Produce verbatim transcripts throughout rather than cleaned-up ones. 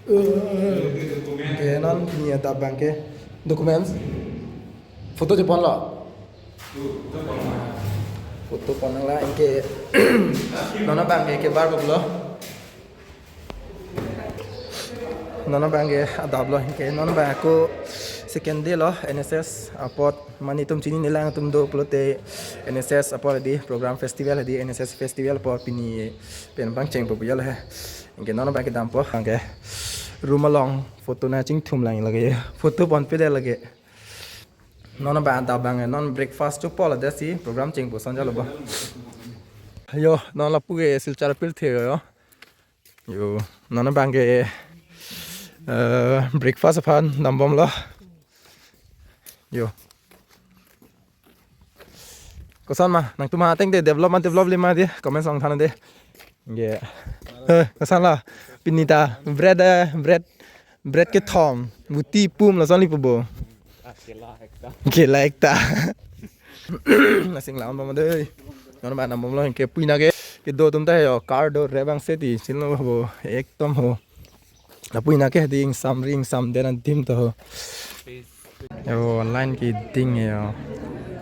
Anke non pini adap abang ke documents. Photo cheponlo. Photo pon nanglang, anke non abang ke kebar boklo. Non abang ke adaplo, anke non abang ako second day lo N S S apot, mane itum chinine lang atum do pulote N S S apot hedi program festival hedi N S S festival apot pini pen abang chengpo pu jalo he. Anke non abang ke dampo, anke room along photo nangchingthum lang lake, photo ponpe det lake. Non abang adap abang non breakfast chopolo, desi program chengpo ason jalo bo. Yo, non lapu ke Silchar pirthe yo. Yo, non abang ke, eh, breakfast aphan dambomlo. Yo. Koson ma, nangtum ateng te develop ma develop le ma de, comment section than de. Ye. Eh, koson lo? Pini ta bread, eh, bread, bread kethom, buti pum lason lipo bo. Kela ekta. Kela ekta. Asing la-onbom dei. Non abang dambomlo, anke puina ke, kedo atum ta yo, car do rebang seti, chilo bo, ekdom ho. Lapu ina ke hedi ingsam ri ingsam den adim to ho. Yo, line keding yo.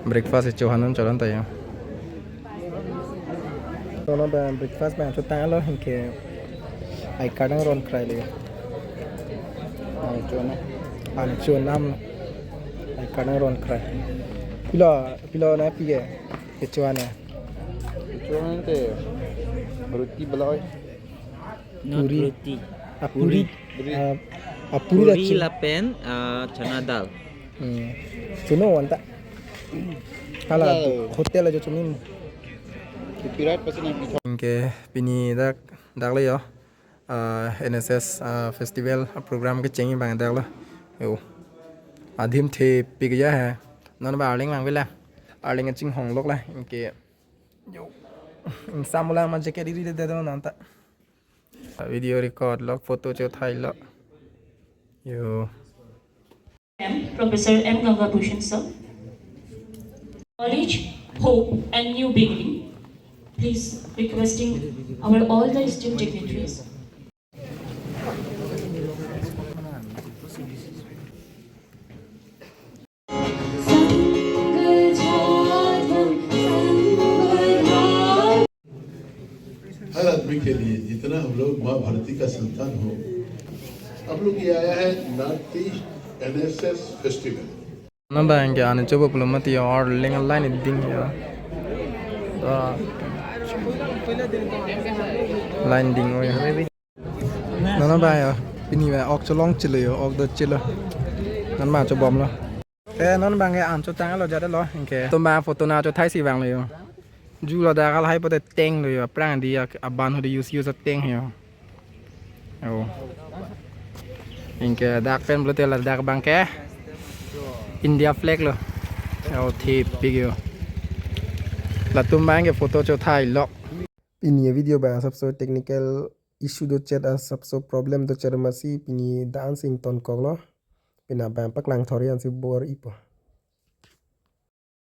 Breakfast chohan un cholan ta yo. Kono ba breakfast ba chotanglo, anke I card nangron krai le. An chona. An chonam. I card nangron krai. Pilo, pilo nangpi ke. Kechoan ya. Kechoan te roti baloi. Not Puri. Roti. Ah, puri. Puri. Ah, ah, puri. Puri lapen, ah, chana dal. Hmm. Chono anta. Hala, hello. Hotel ajo chonim. Copyright pasi nangpi. Anke pini dak, daklo yo. Ah, N S S, ah, festival, ah, program kecheng abang daklo. Yo. Adim thepik ya he. Non ba arleng vangvela. Arleng chinghonglok la. Anke yo. Ingsam ulang ma jacket iri de do non ta. Video record lo, photo chothailo. Yo. M, Professor M Ganga Bhushan sir. Knowledge, hope, and new beginning. Please, requesting our all the esteemed dignitaries. हर आदमी के लिए, जितना हम लोग माँ भारती का संतान हो, हम लोग ये आया है north east NSS festival. Non abang ke an chopo pulo mati yo, arleng line ding yo. Ah. Line ding yo. Non abang yo, pini ba ok cholong chelo yo, ok do chelo. Non abang chobomlo. Eh, non abang ke an chotanglo jadelo, anke. Atum abang photo nangchothai si vanglo yo. Ju lo dak lahai pote tenglo yo, aphrang di ya, aban hudi use use teng yo. Oh. Anke dak pen pulote ladak abang ke India flag lo. Oh, thepik yo. Latum abang ke photo chothailo. Pini video ba asapso technical issue do chet, asapso problem do chet masi pini dance ingtonkoklo. Pini abang paklang thori ansi bor-ipo.